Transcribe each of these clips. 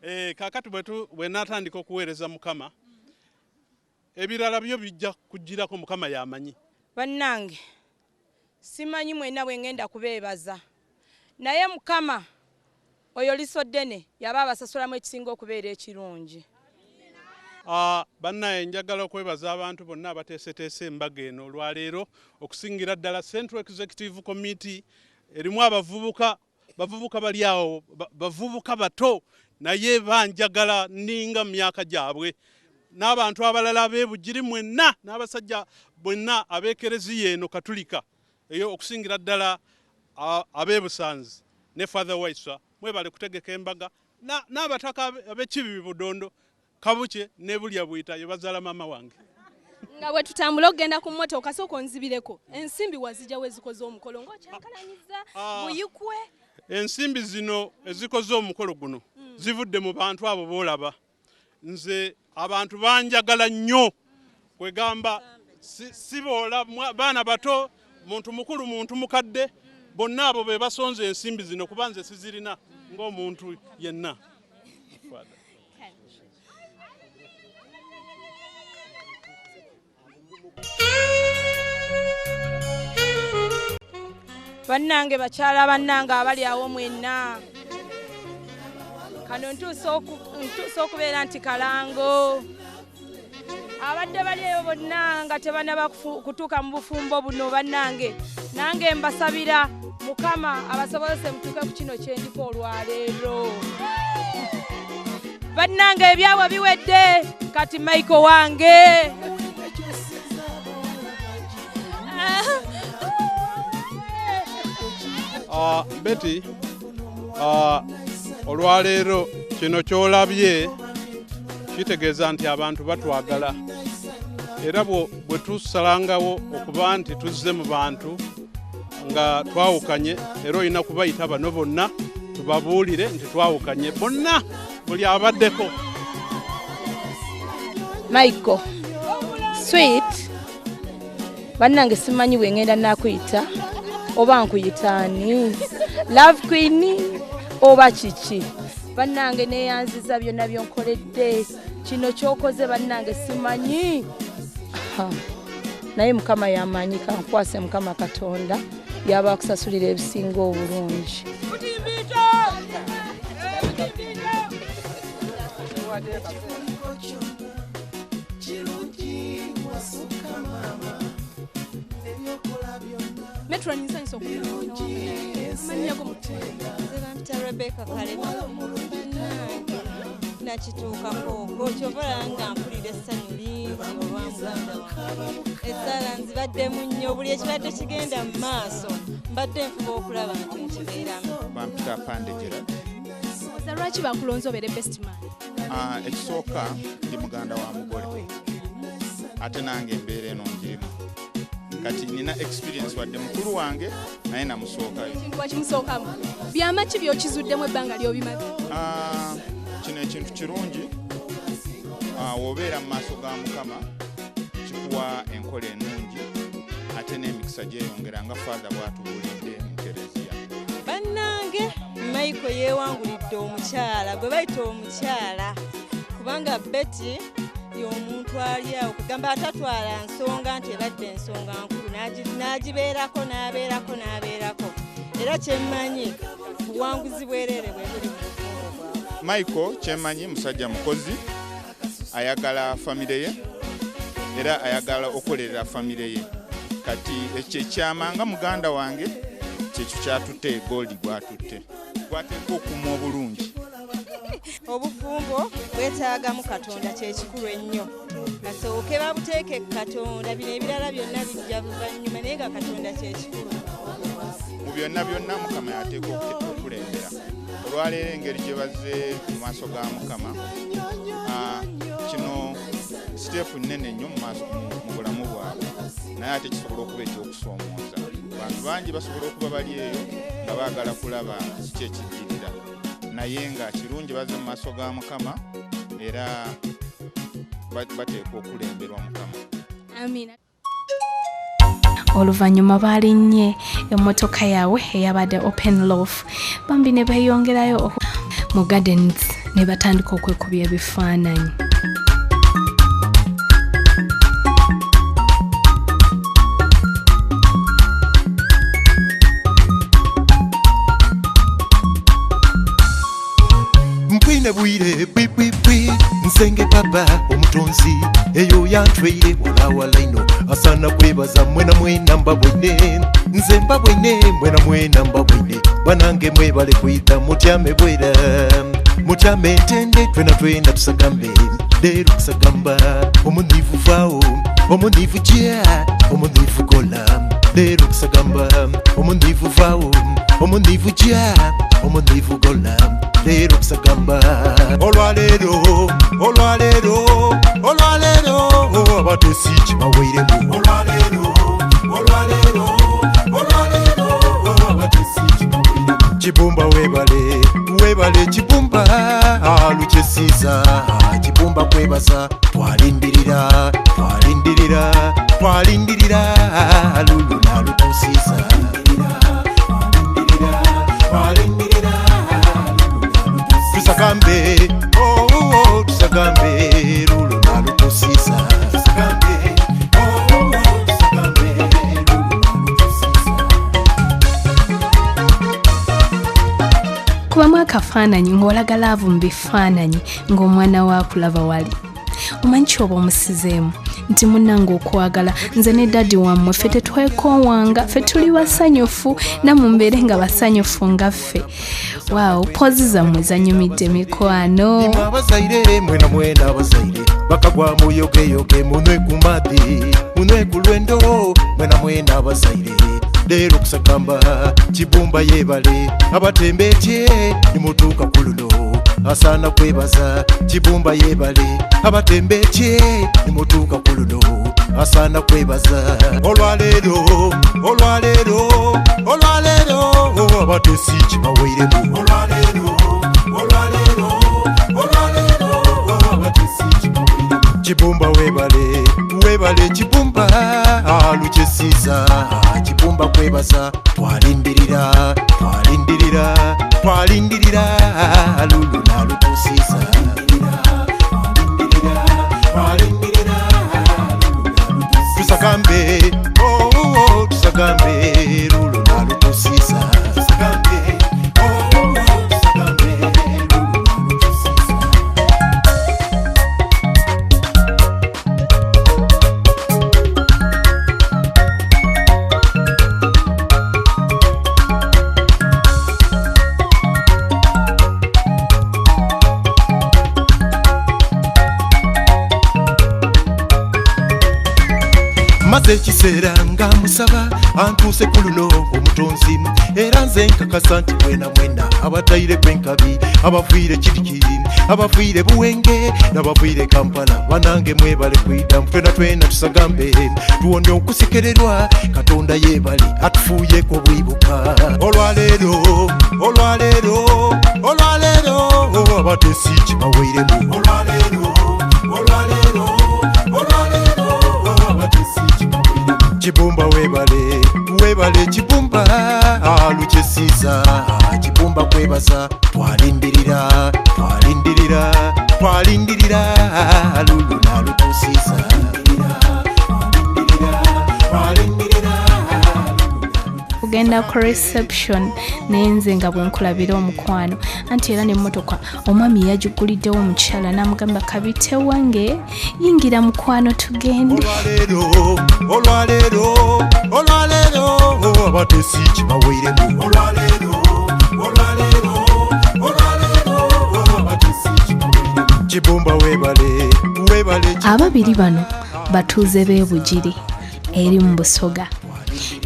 Eh, kaakati bwe naatandika okuweereza Mukama, ebirala byo bijja kujjirako, Mukama y'amanyi. Bannange simanyi mwenna bwe ngenda kubeebaza, naye Mukama oyo Lisoddene yaba abasasulamu ekisinga okubeera ekirungi. Bannaye njagala okwebaza abantu bonna abateeseteese embaga eno olwaleero, okusingira ddala Central Executive Committee erimu abavubuka, bavubuka bali awo, bavubuka bato naye banjagala nninga mu myaka gyabwe, n'abantu abalala ab'e Bugiri mwenna n'abasajja bwenna ab'ekereziya eno Katulika eyo, okusingira ddala ab'e Busanzi ne Father Waiswa, mwebale kutegeka embaga, n'abataka ab'ekibibi Budondo, Kabukye ne Bulya Bwita ye bazaala maama wange. Nga bwe tutambula okugenda ku mmotoka, sooka onzibireko, ensimbi wazijjawo ezikoze omukolo ng'okyankalanyiza Buyikwe? Ensimbi zino ezikoze omukolo guno zivudde mu bantu abo boolaba. Nze abantu banjagala nnyo, kwegamba siboola baana bato, muntu mukulu, muntu mukadde, bonna abo be basonze ensimbi zino, kuba nze sizirina ng'omuntu yenna. Father. Bannange, bakyala bannange abali awo mwenna, kano ntuuse okubeera nti kalango abadde bali eyo bonna nga tebanaba kutuuka mu bufumbo buno, bannange nange mbasabira Mukama abasobozese mutuuke ku kino kyendiko olwaleero. Bannange, ebyabwe biwedde, kati Michael wange. Betty, olwaleero kino kyolabye kitegeeza nti abantu batwagala, era bwe tusalangawo okuba nti tuzze mu bantu nga twawukanye, era olina kubayita bano bonna tubabuulire nti twawukanye, bonna buli abaddeko. Michael sweet, bannange simanyi bwe ngenda nakuyita, oba nkuyitaani, love queen oba kiki. Bannange, neyanziza byonna byonkoledde. Kino kyokoze, bannange, simanyi. Ha, naye Mukama yamanyi. Kankwase Mukama Katonda yaba akusasulira ebisinga obulungi. Kirungi wasuka mama ebyokola byonna. Metron, nsanyusa okumanyako. Nze bampita Rebecca Kalema. Bannange, nakituukako okwo, kyova olaba nga mpulira essanyu lingi olwa muganda wange. Essaala nzibaddemu nnyo, buli ekibadde kigenda mu maaso mbadde nfuba okulaba nti nkibeeramu. Bampita Pande Gerard. Oza lwaki bakulonze obeere best man? Ekisooka ndi muganda wa mugole, ate nange embeera eno njirimu, kati nina experience, wadde mukulu wange naye namusookayo. Ekintu wakimusookamu, byama ki byokizuddemu ebbanga ly'obimaze? Kino ekintu kirungi. W'obeera mu maaso ga Mukama kikuwa enkola ennungi, ate n'emikisa gyeyongera nga Father bw'atubuulidde mu kereziya. Bannange, Michael yeewangulidde omukyala gwe bayita omukyala, kubanga Betty y'omuntu ali awo kugamba atatwala nsonga nti ebadde ensonga nkulu, n'agibeerako n'abeerako n'abeerako, era kyemmanyi buwanguzi bwereere bwe buli mu bufumbo bwabwe. Michael kyemmanyi musajja mukozi, ayagala famire ye era ayagala okukolerera famire ye. Kati ekyo ekyama nga muganda wange kyekyo kyatutte, gold gwatutte gwateeka okuuma obulungi. Obufumbo bwetaagamu Katonda, kyekikulu ennyo. Kasooke babuteeke Katonda, bino ebirala byonna bijja luvannyuma, naye nga Katonda kyekikulu. Mu byonna byonna Mukama yateeka okukulembera. Olwaleero engeri gye bazze mu maaso ga Mukama, kino step nnene nnyo mu maaso mu bulamu bwabwe, naye ate kisobola okuba ekyokusoomooza. Bantu bangi basobola okuba bali eyo nga baagala kulaba kiki ekiddirira, naye nga kirungi bazze mu maaso ga Mukama era bateekwa okulemberwa Mukama. Amina. Oluvannyuma baalinnye emmotoka yaabwe eyabadde open roof, bambi ne beeyongerayo mu gardens. Ne batandika okwekubya ebifaananyi. Mpwine bwire bwi bwi bwi nsenge baba omutonzi eyo yantweire walawala ino asana kwebaza mwena mwena mbabwine nze mbabwine mwena mwena mbabwine banange mwebale kwita mutyame bwera mutyame ntende twena twena tusagambe leero kusagamba omunivu vaawo omunivu jya omunivu kola leero kusagamba omunivu vaawo omunivu jya omunivu gola leero kusagamba olwaleero olwaleero olwaleero abatesi kibaweiremu olwaleero olwaleero olwaleero abatesi kibaweiremu Kibumba webale webale Kibumba alukyesiza Kibumba kwebaza twalindirira twalindirira twalindirira lulu nalutusiza twalindirira tusagambe oh oh tusagambe lulu nalutusiza tusagambe oh oh tusagambe lulu nalutusiza. Kubamu akafaananyi ng'olaga laavu mu bifaananyi ng'omwana wa akulaba wali. Omanyi kyoba omusizeemu nti munnange okwagala nze ne daddi wammwe ffe tetwekoowanga, ffe tuli basanyufu nammwe mubeere nga basanyufu nga ffe. Waawo, poozi zammwe zanyumidde mikwano. Abazaire mwena mwena abazaire bakagwa muyogeyoge munwe ku maadhi munwe ku lwendo mwena mwena abazaire leero kusagamba Kibumba yebale abatembetye nimutuuka ku luno asana kwebaza Kibumba yebale abatembetye nimutuuka ku luno asana kwebaza olwaleero olwaleero olwaleero abatesi kibaweiremu olwaleero olwaleero olwaleero abatesi kibaweiremu Kibumba webale webale Kibumba alukyesiza Kibumba kwebaza twalindirira twalindirira twalindirira lulu nalutusiza tusagambe oh oh tusagambe lulu nalutusiza tusagambe oh oh tusagambe lulu nalutusiza. Maze ekiseera nga musaba antuuse ku luno omutonzi era nze nkakasa nti mwena mwena abataire kwenkabi abafiire Kirikiri abafiire Buwenge n'abafiire Kampala banange mwebale kwida twena twena tusagambe tuwone okusekererwa Katonda yeebale atufuuyeko bwibuka olwaleero olwaleero olwaleero abatesi kibaweiremu olwaleero olwaleero olwaleero abatesi Kibumba webale webale Kibumba alukyesiza Kibumba kwebaza twalindirira twalindirira twalindirira lulu nalutusiza Kugenda ku reception naye nze nga bwe nkulabira omukwano anti era n'emmotoka omwami yagiguliddewo omukyala n'amugamba kabite wange yingira mukwano tugende. Olwaleero olwaleero olwaleero abatesi kibaweiremu olwaleero olwaleero olwaleero abatesi kibaweiremu Kibumba webale webale. Ababiri bano batuuze b'e Bugiri eri mu Busoga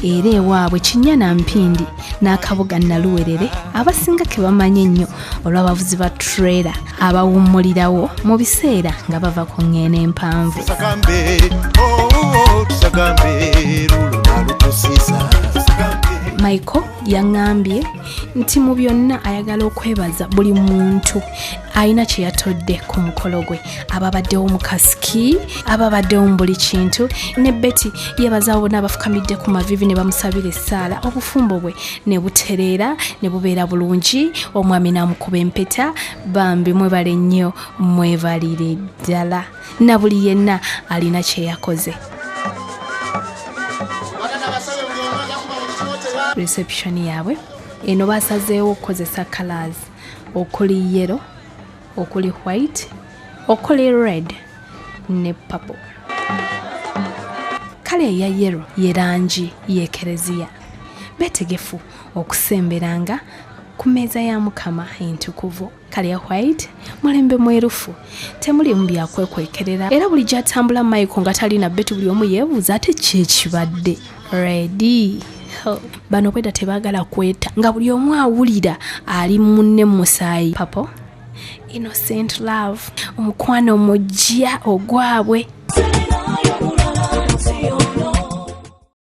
era ewaabwe Kinnya Mpindi n'akabuga Naluwerere abasinga ke bamanyi ennyo olw'abavuzi ba trailer abawummulirawo mu biseera nga bava ku ŋŋendo empanvu. Tusagambe oh oh tusagambe lulu nalutusiza. Michael yaŋŋambye nti mu byonna ayagala okwebaza buli muntu alina kye yatukola. atodde ku mukolo gwe ababaddewo mu kasiki ababaddewo mu buli kintu ne Betty yebaza bonna abafukamidde ku mavivi ne bamusabira essaala obufumbo bwe ne butereera ne bubeera bulungi omwami n'amukuba empeta bambi mwebale nnyo mwebalire ddala na buli yenna alina kye yakoze. Reception yaabwe eno basazeewo okukozesa colors okuli yellow, okuli white, okuli red ne purple. Kale eya yellow ye langi y'ekereziya. Beetegefu okusemberanga ku mmeeza ya Mukama entukuvu. Kale ya white mulembe mwerufu, temulimu byakwekwekerera era buli gy'atambula Michael nga talina Betty buli omu yeebuuza ate ki ekibadde. Ready. Bano bwedda tebaagala kweta nga buli omu awulira ali munne mu musaayi. Purple, innocent love, omukwano omugya ogwabwe.